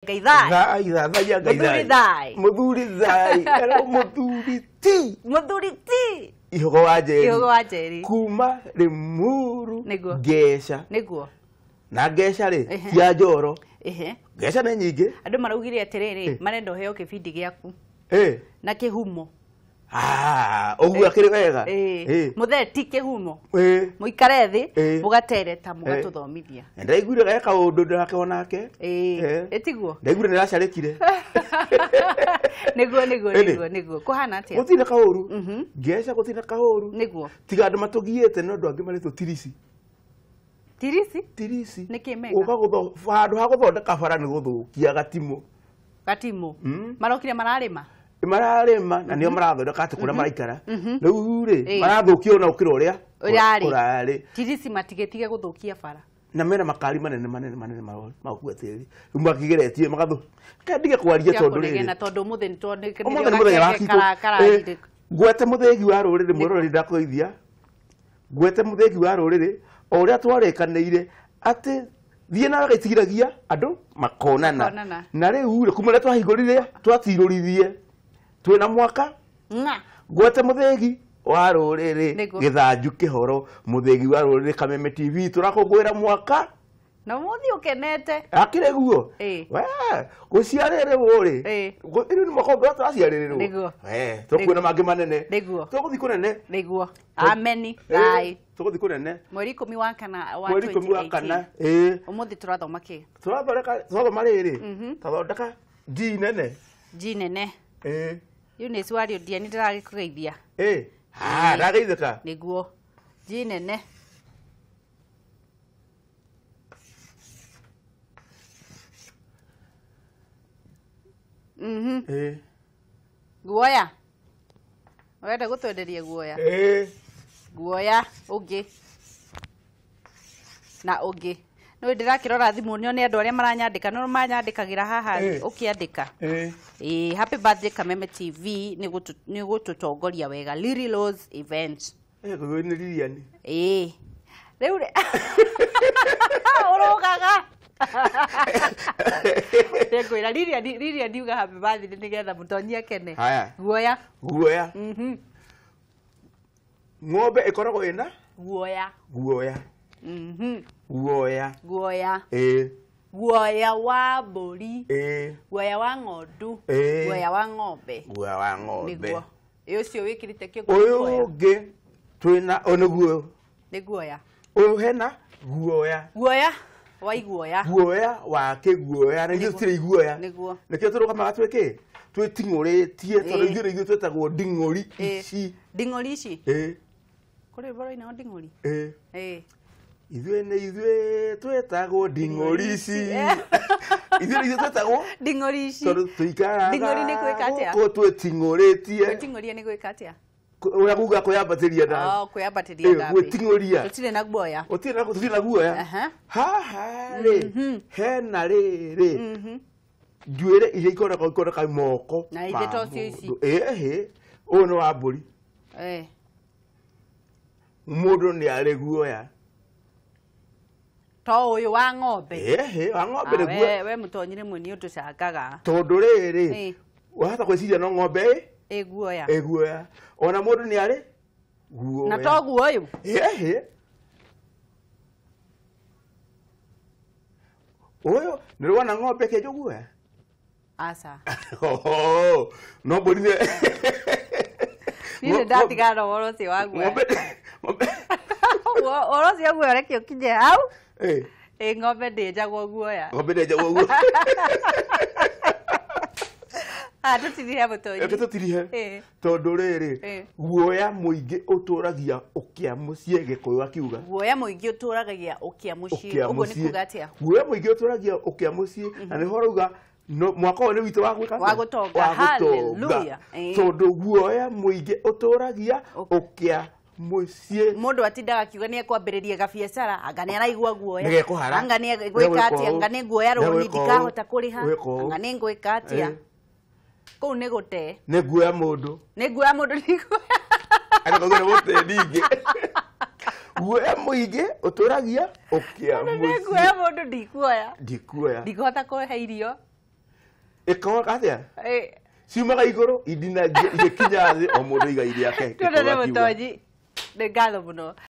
Ngai thai. Thai thathaiya Ngai. Mũthuri thai. Mũthuri thai. Erwo mũthuri ti. Mũthuri ti. Ihogo wa Njeri. Ihogo wa Njeri. Kuma Limuru. Nĩguo. Ngeca. Nĩguo. Na ngeca rĩ Ehe. cia njoro. Ehe. Ngeca nĩ nyingĩ. Andũ maraugire atĩrĩrĩ, marenda ũheo kĩbindi gĩaku Eh. na kĩhumo. Ah, ũguo akĩrĩ wega. Ĩĩ. Mũthee ti kĩhumo. Eh. Mũikare thĩ Ĩĩ. mũgatereta mũgatũthomithia. Ndaiguire ge kaũndũ ndĩrake onake. Ĩĩ. Eh. Ĩtiguo? Ndaiguire nĩracarĩkire. Nĩguo nĩguo Ĩnĩ. nĩguo nĩguo. Kũhana atĩa? Gũtirĩ na kaũru. Ngeca gũtirĩ na kaũru. Nĩguo. Tiga andũ matũgiĩte no andũ angĩ marĩtwo tirici. Tirici? Tirici. Nĩkĩ meka? Ũka gũtho handũ ha gũthondeka bara nĩ gũthũkia gatimũ. Gatimũ. Marokire mararĩma? Mararĩma na nĩo marathondeka atĩ kũrĩa maraikara. Rĩu rĩ Ĩĩ. marathũkia ona gũkĩra ũrĩa Ũrarĩ. ũrarĩ. Tirici matigĩtige gũthũkia bara. Na mena makari manene manene manene marori magũkua tĩri. Rĩu makĩgeretie magathũ. Reke ndige kwaria Cia tondũ kũnegena rĩrĩ. tondũ ũmũthĩ nĩ tuoneke Ũmũthĩ nĩ mũthenya wa kitũ. Ngwete mũthĩgi wa rũrĩrĩ mwĩroreri ndakũgeithia. Ngwete mũthĩgi wa rũrĩrĩ o ũrĩa twarĩkanĩire atĩ thiĩ na gĩtigiragia andũ makonana. Makonana. Na rĩu rĩ kuma rĩrĩa twahingũrire twatirũrithie twĩna mwaka. Ng'a. Ngwete mũthĩgi wa rũrĩrĩ Nĩguo. gĩthanju kĩhoro mũthĩgi wa rũrĩrĩ Kameme TV tũrakũngũĩra mwaka. Na ũmũthĩ ũkenete. Akĩrĩ guo. Ĩĩ. We, gũciarĩrĩrwo rĩ. Ĩĩ. Rĩu nĩ mwaka ũngĩ tũraciarĩrĩrwo. Nĩguo. We, tũkuona mangĩ manene. Nĩguo. Tũgũthiĩ kũnene. Nĩguo. Ameni. Thai. Tũgũthiĩ kũnene. Mweri 10 wa kana wa Mweri 10 wa 2018. kana. Ĩĩ. Ũmũthĩ tũrathoma kĩ? Tũrathondeka tũrathoma rĩrĩ. Twathondeka G nene. G nene. Ĩĩ. Eunice Wario Ndiani ndĩragĩkũgeithia. Ĩĩ. Ha, ndageithĩka. Nĩguo. G nene. Ĩĩ. Guoya. Ũrenda gũtwenderia guoya? Ĩĩ. Guoya ũngĩ na ũngĩ. Nĩ ndĩrakĩrora thimũ nyone andũ arĩa maranyandĩka no manyandĩkagĩra haha Ĩĩ. ũkĩandĩka. Ĩĩ. Ĩĩ, happy birthday Kameme TV nĩ gũtũtongoria wega. Lily Rose event. Ĩĩ, ũyũ nĩ Lilian. Ĩĩ. Rĩu rĩ ũrũgaga. Nĩngwĩra Lilian, Lilian ndiuga happy birthday nĩgetha mũtonyi akene. Haya. Guoya. Guoya. Ng'ombe ĩkoragwo ĩna Guoya. guoya. Guoya. Guoya. Ĩĩ. Guoya wa mbũri. Ĩĩ. Guoya wa ng'ondu. Ĩĩ. Guoya wa ng'ombe. Guoya wa ng'ombe. Nĩguo. Ĩ ũcio wĩkĩrĩte kĩguo nĩ Ũyũ guoya. ũngĩ twĩna ũyũ nĩguo. Nĩ guoya. Ũyũ hena guoya. Guoya wa iguoya. Guoya wa kĩguoya na ithuĩ tũtirĩ iguoya. Nĩguo. Nĩkĩo tũrũgamaga twĩ kĩ? Twĩting'ũrĩtie tondũ Ĩĩ. ithuĩ nĩ ithuĩ twĩtagwo nding'ũri Ĩĩ. ici. Nding'ũri ici? Ĩĩ. Kũrĩ rwĩmbo rũinagwo nding'ũri? Ĩĩ. Ĩĩ. Ithuĩ nĩ ithuĩ twĩtagwo nding'ũri ici. Ithuĩ nĩ ithuĩ twĩtagwo Nding'ũri ici. tondũ tũikaraga Nding'ũri nĩ gwĩka atĩa? gũkũ twĩting'ũrĩtie. Gwĩting'ũria nĩ gwĩka atĩa? Ũrĩa kuga kwĩyambatĩria ndathi. Oh, kwĩyambatĩria Ĩĩ, ndathi. gwĩting'ũria. Tũtirĩ na guoya. Gũtirĩ na tũtirĩ na guoya. Aha. Haha rĩ hena rĩrĩ njuĩrĩ iria ikoneka ikoneka moko Na ithe ma to cio ici. mũndũ. Ĩĩ, ũyũ nĩ wa mbũri. Eh. Mũndũ nĩ arĩ guoya. To ũyũ wa ng'ombe. Ĩĩ, wa ng'ombe Ah, nĩ guoya. we mũtonyi rĩmwe nĩ ũtũcangaga. Tondũ rĩrĩ Ĩĩ. wahota gwĩciria no ng'ombe ĩ Ĩ guoya. ĩ guoya. Ona mũndũ nĩ arĩ guoya. Na toguo ũyũ. Ĩĩ. Ũyũ nĩ wona ng'ombe ĩkĩenjwo guoya? Aca. Oho, no mbũri nĩ Niĩ nĩ ndatigana na ũhoro ũcio wa guoya. Ng'ombe ng'ombe Ũhoro ũcio wa guoya reke ũkinye hau. Ĩĩ. Ĩ ng'ombe ndĩenjagwo guoya. Ng'ombe ndĩenjagwo guoya. Ah, tũtirihe mũtonyi. Reke tũtirihe. Ĩĩ. Tondũ rĩrĩ Ĩĩ. guoya mũingĩ ũtũragia ũkĩa mũciĩ Gĩkũyũ akiuga. Guoya mũingĩ ũtũragagia ũkĩa mũciĩ. Ũkĩa Ũguo nĩ mũciĩ. kuga atĩa? Guoya mũingĩ ũtũragia ũkĩa mũciĩ na nĩho ũrauga no mwaka ũyũ nĩ witũ wa gwĩka atĩa? Wa gũtonga. Wa gũtonga. Hallelujah. Ĩĩ. Tondũ guoya mũingĩ ũtũragia ũkĩa mũciĩ. Mũndũ atindaga akiuga nĩ ekwambĩrĩria gabiacara anga nĩ araigua guoya. Nĩgekũhara. Anga nĩ egwĩka atĩa? Anga nĩ nguoya rũni Nĩgwĩka ũũ. ndikahota kũrĩha. Gwĩka ũũ. Anga nĩ ngwĩka atĩa? Ĩĩ. Kũu nĩ gũte. Nĩ nguoya mũndũ. Nĩ nguoya mũndũ nĩ nguoya. Arĩ kauga nĩ gũte ningĩ. Guoya mũingĩ ũtũragia ũkĩa Nĩ mũciĩ. nguoya mũndũ ndikuoya. Ndikuoya. Ndikũhota kũhe irio. Ĩkoga atĩa? Ciumaga igũrũ indinagia igĩkinya thĩ, o mũndũ igai rĩake. Tuonane. Gĩkũyũ akiuga. Mũtonyi, nĩ ngatho mũno.